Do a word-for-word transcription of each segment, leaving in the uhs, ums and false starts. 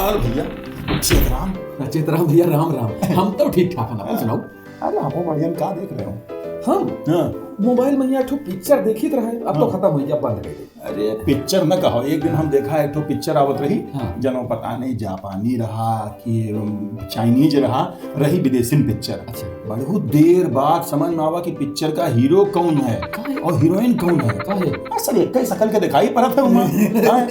अरे भैया, चेतराम। चेतराम भैया, राम राम। हम तो ठीक ठाक हैं, आप सुनाओ। अरे, हमहू बढ़िया, का देख रहे हो? हम? हाँ। मोबाइल में यहाँ एक ठो पिक्चर देखित रहे, अब तो हाँ। खत्म होइ गया, बंद कर दी। अरे, पिक्चर न कहो, एक दिन हम देखा एक ठो पिक्चर आवत रही, हाँ। जनो पता नहीं जापानी रहा कि, अम, चाइनीज रहा, रही विदेशिन पिक्चर। अच्छा। बहुत देर बाद समझ में आवा कि पिक्चर का हीरो कौन है काहे? और हीरोइन कौन है। काहे? असल एक ही शकल के दिखाई पड़त है उमा। हाँ।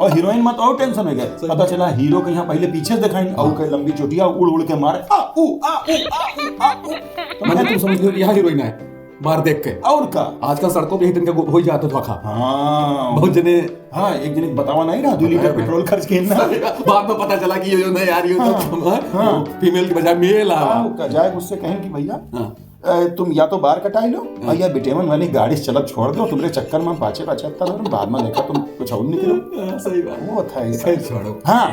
और हीरोइन मत और टेंशन हो गया। सही। पता चला हीरो के यहाँ पहले पीछे से दिखाइन, और हाँ। के लंबी चोटिया उड़ उड़ के मारे, आ, ऊ, आ, ऊ, आ, ऊ, आ, ऊ। तो मैंने तुम समझ लियो कि यहाँ हीरोइन है, बाहर देख के। और का? आजकल सड़कों पे ही तिनका गो-, हो ही जाता था खा। हाँ। बहुत जने हाँ, एक जने बतावा नहीं रहा, दू लीटर हाँ। पेट्रोल खर्च के ना। सही बात। बाद में पता चला कि ये जो नहीं आ रही हो, हाँ। तो हम, हाँ, हाँ। फीमेल के बजाय मेल आ रहा। हाँ, का जाए उससे कहें कि भैया, हाँ। अ, तुम या तो बार कटाई लो, हाँ। और या बिटेवन वाली गाड़ी से चलब छोड़ दो, तुम्हारे चक्कर में पाछे पाछे हफ्ता भर, बाद में देखा तुम कुछ और निकलो। हाँ, सही बात। वो था ऐसा। खैर छोड़ो। हाँ,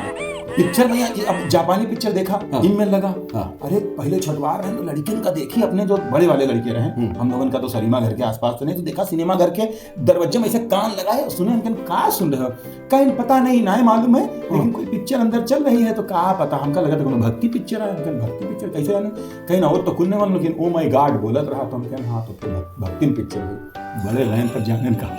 पिक्चर में ये, अब जापानी पिक्चर देखा, हाँ। इनमें लगा। हाँ। अरे, पहले छोटवार रहे तो लड़कियन का देखी, अपने जो बड़े वाले लड़के रहे, हम्म। हम लोगन का तो सरीमा घर के आसपास तो नहीं, तो देखा सिनेमा घर के दरवाजे में ऐसे कान लगाए और सुने, हम कहेन, "का सुन रहे हो?" कहेन, "पता नहीं, नाहीं मालूम है, लेकिन हाँ। कोई पिक्चर अंदर चल रही है, तो का पता, हमका लगा था कोनो भक्ति पिक्चर है।" हम कहेन, "भक्ति पिक्चर कैसे जाने?" कहेन, "और तो कुल नहीं मालूम, लेकिन Oh My God बोलत रहा।" तो हम कहेन, "हाँ, तो फिर भक-, भक्ति पिक्चर है।" बड़े रहन तब जाने का।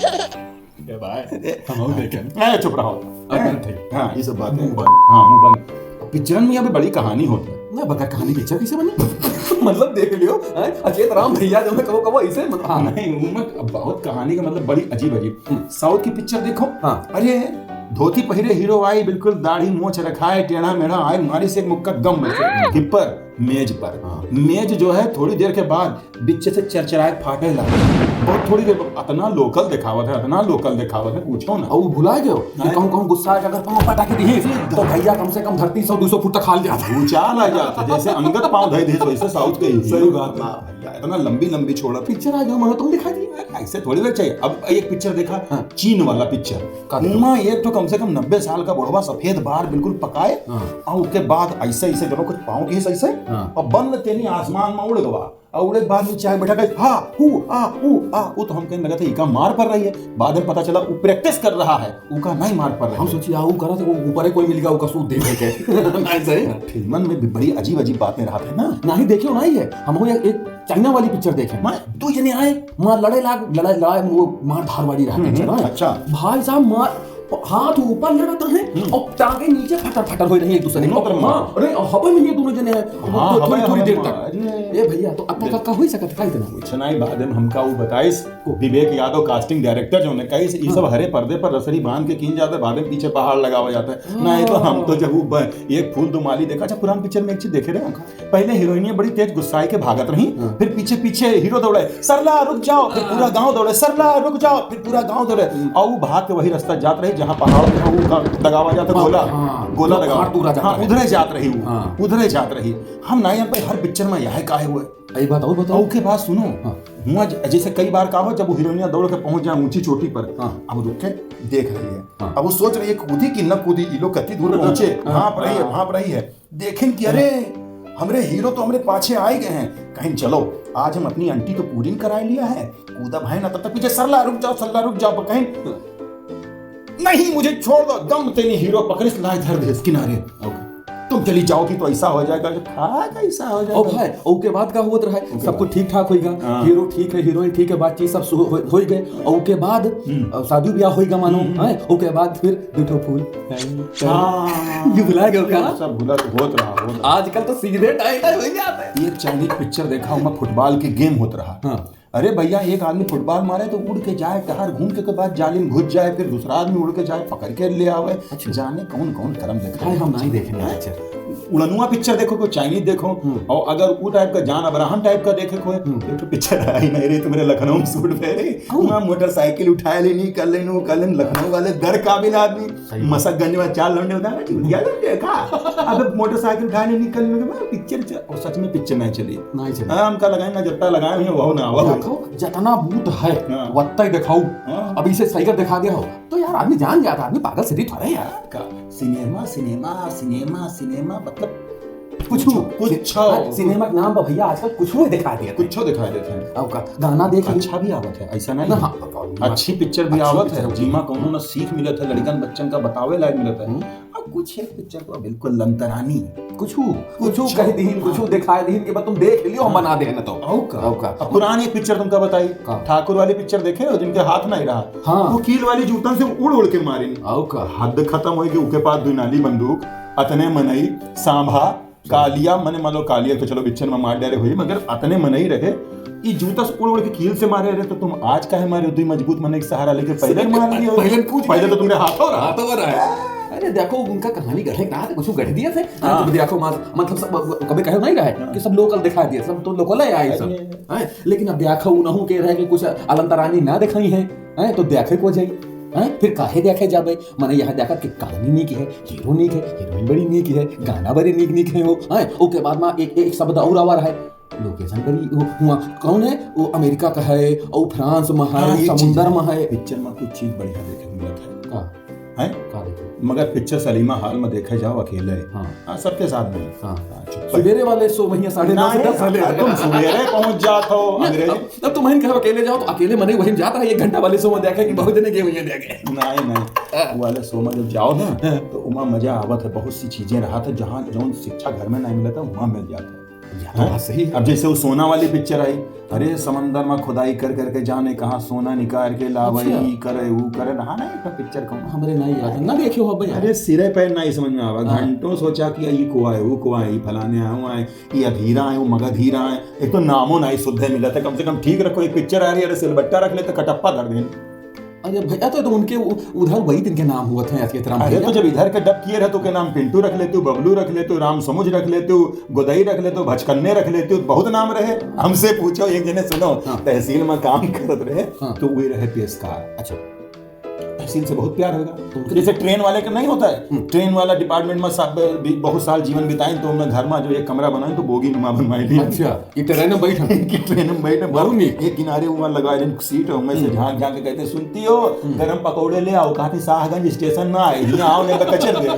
ए भाई, ए, हम और देखें। ए, चुप रहो। अब ए, ठीक। हाँ, ये सब बातें। मुंह बंद। हाँ, मुंह बंद। पिक्चरन में अभी बड़ी कहानी होती है। ना, बगैर कहानी पिक्चर कैसे बनी? मतलब, देख लियो, हैं? अचेत राम भैया जो है, कबो, कबो ऐसे, मतलब, हाँ। नहीं, उनमें बहुत कहानी का मतलब बड़ी अजीब अजीब। हम्म। साउथ की पिक्चर देखो। हाँ। अरे, धोती पहिरे हीरो आई, बिल्कुल दाढ़ी मोछ रखा है, टेढ़ा मेढ़ा आए, मारी से एक मुक्का गम में से, हाँ। हिप्पर। मेज पर। हाँ। मेज जो है, थोड़ी देर के बाद बिच्चे से चरचराए फाटे लगा। बहुत थोड़ी देर, अतना लोकल दिखावत है, अतना लोकल दिखावत है, पूछो ना। और वो भुला गयो कि हाँ। कहूँ, कहूँ गुस्सा आके अगर पाँव पटा के दिए, सीधा। तो भैया कम से कम धरती सौ दो सौ फुट तक हाल जाता। भूचाल आ जाता, जैसे अंगद पाँव धइ दिए, वैसे साउथ के ही। सही बात है। वाह भैया, इतना लंबी लंबी छोड़ा। पिक्चर आ गयो, मानो तुम दिखा दिए। ऐसे थोड़ी ना चाहिए। अब एक पिक्चर देखा, हाँ। चीन वाला पिक्चर। का देखा? उमा एक तो कम से कम नब्बे साल का बुढ़वा, सफेद बार बिल्कुल पकाए, हाँ। और उसके बाद ऐसे, ऐसे करो, कुछ पाँव की ऐसे, ऐसे, हाँ। और बंद तेनी आसमान में उड़ गवा, और उड़े के बाद में चाहे बैठा कहे, "हा, हू, आ, ऊ, आ, ऊ।" तो हम कहने लगा था, "इका मार पड़ रही है।" बाद में पता चला, वो practice कर रहा है, उका नहीं मार पड़ रही हम है। सोची, "आ, ऊ करा था, वो ऊपर है, कोई मिल गया, उका सूट दे दे के।" नहीं सही? फिल्मन में भी बड़ी अजीब अजीब बातें रहत है ना। नहीं, देखियो, नहीं है। हम वो एक, एक चाइना वाली पिक्चर देखे। मैं दो जने आए, मार लड़े लाग, लड़ाई, लड़ाई, वो मार धार वाली रहत है, हम्म, चला है। अच्छा। भाई साहब, मार, हाथ ऊपर लड़त रहे हम्म। और टांगे नीचे फटर फटर हो रही है एक दूसरे दोनों को। तरफ मार। हाँ, अरे, हवा में ये दोनों जने हैं। हाँ, वो तो हवा थोड़ी, में, थोड़ी हवा देर में तक। मार। अरे। ए भैया, तो अब तक का हो ही सकत है, का इतना? कुछ नहीं, बाद में हमका वो बताइस, को? विवेक यादव casting director जो ने कहिस, ई सब हाँ। हरे पर्दे पर रसरी बांध के कीन जाता है, बाद में पीछे पहाड़ लगावा जाता है। हाँ। नहीं तो हम तो जब वो ब-, एक फूल दो माली देखा, अच्छा, पुरान पिक्चर में एक चीज देखे रहे हम। पहले हीरोइनिया बड़ी तेज गुस्साए के भागत रही, हाँ। फिर पीछे पीछे हीरो दौड़े, "सरला रुक जाओ", फिर पूरा हाँ। गांव दौड़े, "सरला रुक जाओ", फिर पूरा गांव दौड़े। हम्म। और वो भाग के वही रास्ता जात रही जहाँ पहाड़ पे वो का-, दगावा जाता हाँ, गोला, हाँ। गोला जो दगावा। पहाड़ टूरा जाता हाँ, है। उधरे जात रही वो, हाँ। उधरे जात रही। हम ना जान पाए हर पिक्चर में यह काहे हुए। एक बात और बताओ। और के बात सुनो, हाँ। हुआ ज-, जैसे कई बार का हो, जब वो हीरोइनिया दौड़ के पहुंच जाए ऊंची चोटी पर, हाँ। अब रुक के देख रही है। हाँ। अब वो सोच रही है कूदी कि न कूदी, ये लोग कितनी दूर पहुंचे, हाँ। भांप रही है, हाँ। भांप रही है। देखें कि अरे, हमरे हीरो तो हमरे पाछे आए गए हैं। कहें, "चलो, आज हम अपनी अंटी तो पूरी कराए लिया है, कूदा भाई ना।" तब तक पीछे, "सरला रुक जाओ, सरला रुक जाओ।" कहें, "नहीं, मुझे छोड़ दो।" दम तेनी हीरो पकड़िस, लाए धर देस किनारे। OK। "तुम चली जाओगी तो ऐसा हो जाएगा।" जो खा कैसा हो जाएगा? ओ भाई, ओके बाद का हुआ रहा है? ओके सब बाद। कुछ ठीक ठाक होइगा, हाँ। हीरो ठीक है, हीरोइन ठीक है, बातचीत सब सु-, हो, हो ही गए। और ओके बाद, हम्म। अ, शादी ब्याह होइगा मानो, हम्म। हैं? ओके बाद फिर दो ठो फूल। हाँ। ये भुला गए का? सब भुला तो होत रहा, होत रहा। आजकल तो सीधे टाइम टाइम हो जाता है। ये चाइनीज पिक्चर देखा हूँ मैं, फुटबॉल के गेम होत रहा। हाँ। अरे भैया, एक आदमी फुटबॉल मारे तो उड़ के जाए, टहर घूम के, के बाद जाली में घुस जाए, फिर दूसरा आदमी उड़ के जाए, पकड़ के ले आवे। अच्छा। जाने कौन कौन करम देखा भाई, है। हम नहीं देखे हैं पिक्चर। उड़नुआ पिक्चर देखो, कोई चाइनीज देखो, हम्म। और अगर वो टाइप का, जॉन अब्राहम टाइप का देखे कोई, हम्म। एक ठो पिक्चर आई नहीं रही, तुम्हारे लखनऊ में शूट भय रही, हम्म। वहाँ मोटरसाइकिल उठाए लेनी, कर लेनी, वो कर लेनी, लखनऊ वाले दर काबिल आदमी, सही बात। मसकगंज में चार लौंडे उधार बैठी, उधिया लोग देखा। अब मोटरसाइकिल उठाए लेनी, कर लेनी, पिक्चर च-, और सच में पिक्चर नहीं चली। नहीं चली। हाँ, हमका लगाए ना, जत्ता लगाए हुए, वो ना, वो। देखो, जितना भूत है, हाँ। वत्ता ही दिखाओ। हाँ। अब इसे सही कर दिखा दिया हो, तो यार, आदमी जान जाता, आदमी पागल सीधी थोड़े यार। का सिनेमा, सिनेमा, सिनेमा, सिनेमा, मतलब कुछ कुछ, कुछ। कुछ। हाँ, सिनेमा के नाम पर भैया आजकल कुछ वो दिखा दिया। कुछ दिखा देते हैं। अब का गाना देख लो। अच्छा भी आवत है, ऐसा नहीं ना, है। हाँ, अच्छी पिक्चर भी अच्छी आवत पिक्चर है, भी। जीमा कौनो ना सीख मिलत है, लड़कन बच्चन का बतावे लायक मिलत है। हम्म। अब कुछ एक पिक्चर तो बिल्कुल लंतरानी। कुछू, कुछू कुछ कह दीहिन, कुछू हाँ। दिखाए दीहिन कि बस तुम देख लियो, हम हाँ। बना दे न तो। अउ का? अउ का? अब पुरानी एक पिक्चर तुमका बताई, का? ठाकुर वाली पिक्चर देखे हो, जिनके हाथ नहीं रहा। हाँ। वो कील वाली जूतन से उड़ उड़ के मारिन। अउ का? हद खत्म होई कि उके पास दुनाली बंदूक, अतने मनई, सांभा, कालिया, मने मान लो कालिया तो चलो पिक्चर में मार डाले होई, मगर अतने मनई रहे, ई जूता से उड़ उड़ के कील से मारे रहे, तो तुम आज काहे मारे हो? दुई मजबूत मनई के सहारा लेके पहले मार लिए हो। पहले पूछ पहले तो तुमरे हाथों रहा। हाथों रहा है। अरे देखो, उनका कहानी गढ़े के रहा था, कुछ गढ़ दिया थे। हाँ। तो देखो, मार-, मतलब, सब कभी कहे नहीं रहे हाँ। कि सब लोकल दिखा दिया, सब तो लोकल है, आई सब। अरे। हैं? लेकिन अब देखो, उनहू के रहे कि कुछ अलंतरानी ना दिखाई है, हैं? तो देखे को जाई, हैं? फिर काहे देखे जाबे? मने यहाँ देखत कि कहानी नीक है, हीरो नीक है, हीरोइन बड़ी नीक है, गाना बड़ी नीक नीक है हो, हैं? ओके बाद में एक, एक शब्द और आवा है, location पर ही, वो, हुआ कौन है? वो अमेरिका का है, और फ्रांस में है, हाँ, ये चीज समुंदर है। में है। पिक्चर में कुछ चीज बढ़िया देखे के मिलत है। का? हैं? का देखे? मगर पिक्चर सिनेमा हॉल में देखे जाओ अकेले। हाँ। हाँ, सबके साथ नहीं। हाँ। हाँ, चुप। सुबेरे वाले शो में ही साढ़े नौ से नहीं, दस वाले। तुम सुबेरे पहुंच जात हो, नहीं, अंग्रेजी। अब, अब तुम वहीं कहो अकेले जाओ, तो अकेले मने वहीं जाता है, एक घंटा वाले शो में देखे कि बहुत जने गए हुए देखे। नहीं, नहीं। हाँ। वो वाले शो में जब जाओ ना, हाँ। तो उमा मजा आवत है, बहुत सी चीजें रहा था, जहाँ, जौन शिक्षा घर में नहीं मिला था, वहाँ मिल जाता है। या तो हाँ? बात सही है। अब जैसे वो सोना वाली पिक्चर आई, अरे समंदर में खुदाई कर करके जाने कहाँ सोना निकाल के लावे, अच्छा। ई करे, वो करे, रहा ना एक पिक्चर कौन? हमरे नहीं याद है, ना देखे हो भाई। अरे सिरे पैर नहीं समझ में आवा, हाँ। घंटों सोचा कि ई कुआ है, वो कुआ है, ई फलाने आए, वो आए, ई अधीरा है, वो मगधीरा है, एक तो नामो नहीं सुधे मिला था, कम से कम ठीक रखो, एक पिक्चर आ रही है, अरे सिलबट्टा रख लेते, कटप्पा धर देन। अरे भैया, तो, तो उनके उ-, उधर वही दिन के नाम हुआ था, ऐसे राम अरे भैया। तो जब इधर के डब किए रहे तो के नाम पिंटू रख लेते हो, बबलू रख लेते हो, राम समुझ रख लेते हो, गोदई रख लेते हो, भचकन्ने रख लेते हो, बहुत नाम रहे। हमसे पूछो, एक जने सुनो, हाँ। तहसील में काम करत रहे, हाँ। तो वे रहे पेशकार। अच्छा। तहसील से बहुत प्यार होगा। तो उनके जैसे ट्रेन वाले का नहीं होता है, हम्म। ट्रेन वाला डिपार्टमेंट में सब भी बहुत साल जीवन बिताए, तो उन्हें घर में जो एक कमरा बनाए, तो बोगी नुमा बनवाए लिए। अच्छा। कि ट्रेन में बैठन। कि ट्रेन में बैठन। बहुत नीक। एक किनारे वहाँ लगा देन सीट, उनमें से हम्म। झांक झांक के कहते, "सुनती हो, हम्म। गरम पकौड़े ले आओ।" कहती, "शाहगंज स्टेशन ना आए, यहाँ आओ, नहीं तो कचर दे।"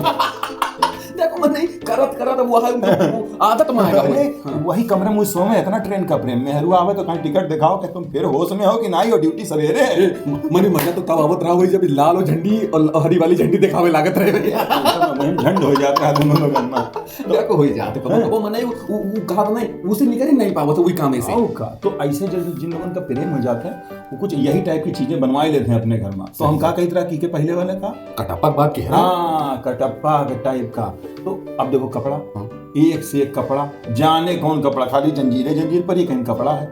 देखो, मैं नहीं करत, करत, अब वह, वो आदत में आएगा। अरे, हाँ। वही कमरे में सोवे, इतना ट्रेन का प्रेम। मेहरू आवे तो कहीं टिकट दिखाओ कि तुम फिर होश में हो कि नहीं हो, ड्यूटी सवेरे है। ए, मने मजा तो तब आवत रहा, वही जब लाल और झंडी और हरी वाली झंडी दिखावे लागत रहे। वही झंड हो जाता है दोनों लोगन में। देखो, हो ही जाते, कबो, हाँ। कबो मने वो, वो, वो कहा तो नहीं, उसे निकल ही नहीं पावत, वही काम ऐसे। आओ का, तो ऐसे जैसे जिन लोगन का प्रेम हो जाता है, वो कुछ यही टाइप की चीजें बनवा ही लेते हैं अपने घर में। तो हम सही। का कहित रहा कि के पहले वाले का? कटप्पा के बात कह रहे हैं। हाँ, कटप्पा के टाइप का। तो अब देखो कपड़ा, हाँ। एक से एक कपड़ा, जाने कौन कपड़ा, खाली जंजीरे जंजीर पर ही कहीं कपड़ा है।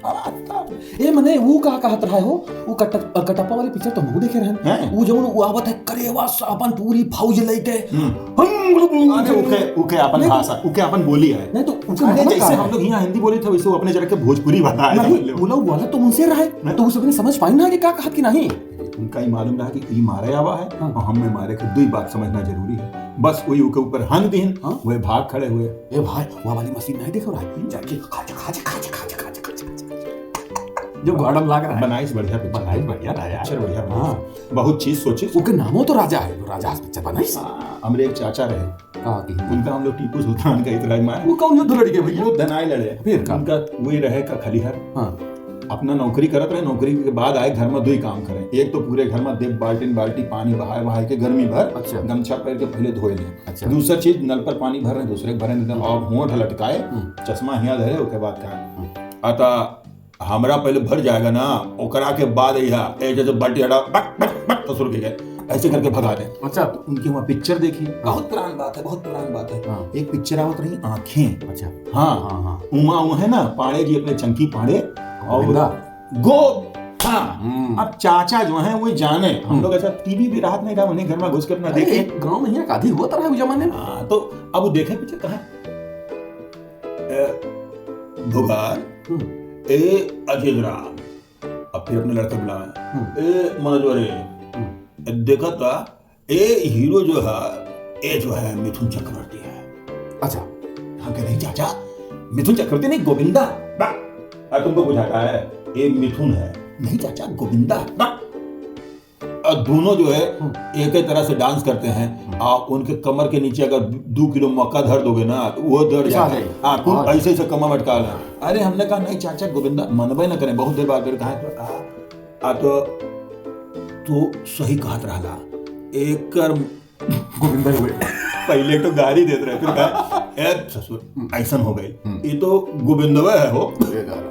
अब आता ए, मने, वो का कहत रहा हो? वो कटप-, कटप्पा वाली पिक्चर तो हम देखे रहन। हैं? वो जौन वो आवत है, करेवा साबन पूरी फौज लेके। हम्म। हम लोग अरे, उनके, उनके अपन नहीं, भाषा, उनके अपन बोली है। नहीं, तो उनके अरे, मतलब जैसे का हम है? लोग यहाँ हिंदी बोली थे, वैसे वो अपने जरा के भोजपुरी वाला है, नहीं, समझ लो। वो लोग वाला तो उनसे रहा है। नहीं। तो वो सबने समझ पाई ना कि का कहत कि नहीं। उनका ही मालूम रहा कि ई मारे आवा है हाँ। और हमें मारे के दुई बात समझना जरूरी है। बस वही उनके ऊपर हंग दीन, हाँ। वह भाग खड़े हुए। ए भाई, वह वाली मशीन नहीं देख रहा है? जाके खाच, खाच, खाच। जो गार्डन लाग रहा है। बनाइस बढ़िया पिक्चर। बनाइस बढ़िया रहा यार। पिक्चर बढ़िया बनाइस। हाँ। बहुत चीज सोचिस। ओके नामो तो राजा है, राजा आज पिक्चर बनाइस। हाँ, हमरे एक चाचा रहे। का की? उनका हम लोग टीपू सुल्तान का इतराज मारे। वो कौन युद्ध लड़ गए भैया? युद्ध नाय लड़े। फिर का? उनका वही रहे का खलिहर। हाँ। अपना नौकरी करत रहे, नौकरी के बाद आए घर में दो ही काम करें। एक तो पूरे घर में देख बाल्टीन बाल्टी पानी बहाए बहाए के गर्मी भर अच्छा। गमछा पहन के पहले धोए ले। अच्छा। दूसरा चीज नल पर पानी भर रहे, दूसरे के भरे नहीं, हम्म। और होंठ लटकाए, हम्म। चश्मा हिया धरे, ओके बाद कहा। हम्म। अतः हमरा पहले भर जाएगा ना, ओकरा के बाद यह, ए, जैसे बाल्टी हटा, बक, बक, बक, तो सुर के गए, ऐसे करके भगा दे। अच्छा। तो उनके वहाँ पिक्चर देखी, हाँ। बहुत पुरान बात है, बहुत पुरान बात है। हाँ। एक पिक्चर आवत रही आँखें। अच्छा। हाँ। हाँ, हाँ। उमा वो है ना, पांडे जी अपने चंकी पांडे और गोविंदा। गो-, हाँ। हम्म। अब चाचा जो हैं, वो जाने। हम हम्म। लोग ऐसा टीवी भी रात नहीं रहा, उन्हें घर में घुस के अपना अरे, देखे। एक गांव में यहाँ आदि हुआ तो रहा उस जमाने में। हाँ, तो अब वो देखे पिक्चर कहाँ? ए, भुगार, हम्म। ए, अजय राम। अब फिर अपने लड़के बुलाए। हम्म। ए, मनोज वाले, हम्म। ए, देखा था, ए, हीरो जो है, ए जो है, मिथुन चक्रवर्ती है। अच्छा। हम कहे, "नहीं चाचा, मिथुन चक्रवर्ती नहीं, गोविंदा।" बा, अब तुमको बुझाता है, ए मिथुन है। "नहीं चाचा, गोविंदा।" बा। और दोनों जो है, हम्म। एक ही तरह से डांस करते हैं। हम्म। आ, उनके कमर के नीचे अगर दो किलो मक्का धर दोगे ना, तो वो दौड़ पिछा जाते हैं। जाएगा। हाँ, तुम हाँ। ऐसे, ऐसे कमर मटका लो। अरे, हमने कहा, "नहीं चाचा, गोविंदा मनबे न करें।" बहुत देर बाद फिर कहा, तो कहा, आ तो तू सही कहत रहला, एकर गोविंदा हुए। पहिले तो गारी देत रहे, फिर कहा, "ए ससुर, हम्म। ऐसन हो गई। हम्म। ये तो गोविंदवे है हो।" ये गारी।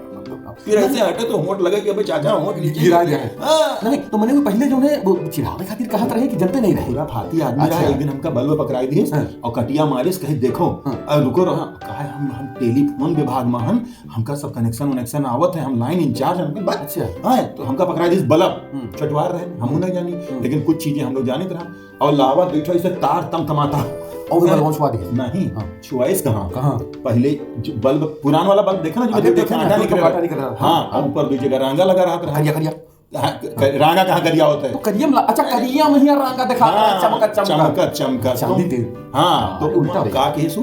फिर ऐसे हटे तो होंठ लगे कि अबे चाचा होंठ नीचे गिरा दिया है। हाँ। नहीं, तो मैंने वो पहिले जो है, वो चिढ़ावे खातिर कहत रहे कि जनते नहीं रहे। खुराफाती आदमी रहा, अच्छा। एक दिन हमका बल्ब पकड़ाई दिए हाँ। और कटिया मारिस, कहे, "देखो।" हाँ। और रुको रहा, कहा, "हम, हम टेलीफोन विभाग में हन, हमका सब connection वनेक्शन आवत है, हम line in charge हैं।" हमके बात अच्छा। हाँ, तो हमका पकड़ाई दिस बल्ब, हम्म। चटवार रहे, हमहू नहीं जानी, हम्म। लेकिन कुछ चीजें हम लोग जानित रहा। और लावा दुइ ठो ऐसे तार तमतमाता। और भी बल्ब छुआ दिए? नहीं, हाँ। छुआइस कहाँ? कहाँ? पहिले जो बल्ब, पुरान वाला बल्ब देखा ना, जो अरे, देखा ना, कांटा निकल रहा। कांटा निकल रहा। हाँ, हाँ। और ऊपर दुइ जगह रांगा लगा रहा था। करिया, करिया। हाँ, क-, क-, रांगा कहाँ करिया होता है? तो करिया में ला-, अच्छा, करिया में ही रांगा देखा रहा है, हाँ, चमकत, चमकत। चमकत, चमकत। चांदी तो, तेल। हाँ, हाँ, तो उल्टा उमा देखा। का केसु,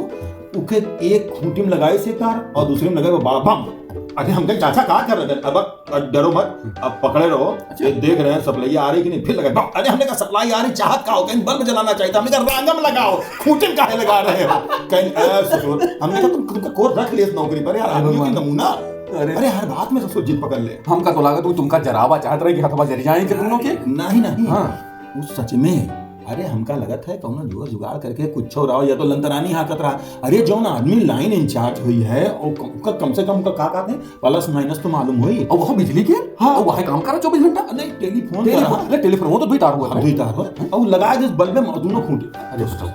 उके एक खूंटी में लगाए से तार और दूसरे में लगाए वो बड़ा बम। अरे, हम कहे, "चाचा, का कर रहे हैं?" अब अब डरो मत, हम्म। अब पकड़े रहो, अच्छा। ये देख रहे हैं सप्लाइया आ रही कि नहीं, फिर लगे बम। अरे, हमने कहा, "सप्लाई आ रही, चाहत का हो, कहीं बल्ब जलाना चाहिए था।" हमने कहा, "रांगम लगाओ, खूंटिम काहे लगा रहे हो?" कहीं, "ए, ससुर," हमने कहा, "तुम, तुमका कोर रख लिया इस नौकरी पर यार, अरे आदमी की भगवान। नमूना।" अरे। अरे, हर बात में ससुर जिद पकड़ ले। हमका तो लागत वो तुमका जरावा चाहत रहे कि हथवा जरि जाए के दोनों के। नहीं, नहीं। हाँ। वो सच में अरे, हमका लगत है, कौनो जोर जुगाड़ करके कुछो रहो, या तो लंतरानी हाँकत रहा। अरे, जौन आदमी line in charge हुई है, ओ क-, ओकर कम से कम ओकर का कहते हैं, plus minus तो मालूम होई। और वह बिजली के? हाँ। और वह काम करा चौबीस घंटा? नहीं, टेलीफोन टेलीफोन, करा। अरे, टेलीफोन, वो तो दुई तार हुआ हाँ, है। दुई तार हुआ। हाँ। और लगा दे बल्ब में दोनों खूंटी। अरे, दोस्तों।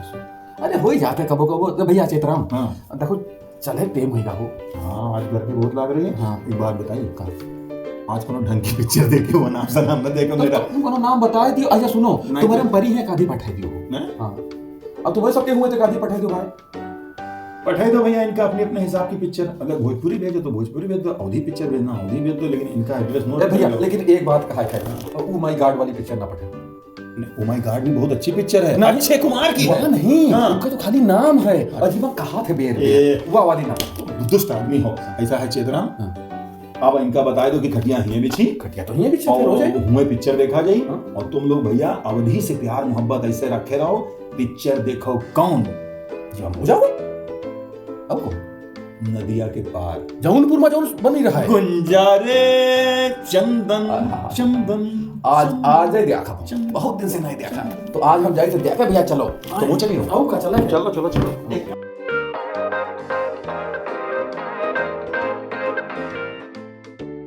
अरे, हो ही जाते कबो कबो। तो भैया चेतराम, हाँ। देखो, चले, टेम होइगा हो। हाँ, आज गर्मी बहुत लाग रही है। हाँ। एक बात बताई। का? आज कोनो ढंग की पिक्चर देखे हो, नाम सनाम न देखो तो मेरा। तुम कोनो नाम बताए दियो। अच्छा सुनो, नहीं तुम्हारे तो। में परी है, कादी पठाई दियो। हैं? हाँ। अब तुम्हारे सबके हुए तो कादी पठाई दियो भाई। पठाई दो भैया, इनका अपने अपने हिसाब की पिक्चर। अगर भोजपुरी भेजो तो भोजपुरी भेज दो, अवधी पिक्चर भेजना अवधी भेज दो, लेकिन इनका address note ए भैया, कर लो। लेकिन एक बात कहा है, ओ माय गॉड वाली पिक्चर ना पठाई। नहीं, ओ माय गॉड भी बहुत अच्छी पिक्चर है। नहीं। अक्षय कुमार की है। वह नहीं, हाँ। उनका तो खाली नाम है। अच्छा। अजीबा कहा थे बेर ए। बेर। वह वाली ना। दुष्ट आदमी हो, ऐसा है चेतराम। हाँ। अब इनका बताए दो कि खटिया हिये बिछी। खटिया तो हिये बिछी, और फिर हो जाए। हुए पिक्चर देखा जाई। हाँ। और तुम लोग भैया अवधी से प्यार मोहब्बत ऐसे रखे रहो, पिक्चर देखो कौन? जम हो जाओ। अब कौन? नदिया के पार। जौनपुर में जौन बनी रहा है। गुंजा रे चंदन, आहा। चंदन, आज, चंदन, आज ही देखा। चंदन। बहुत दिन से नहीं देखा। तो आज हम जाए थे देखा भैया, चलो। तो वो चलिए। आओ का, चला है। चलो, चलो, चलो।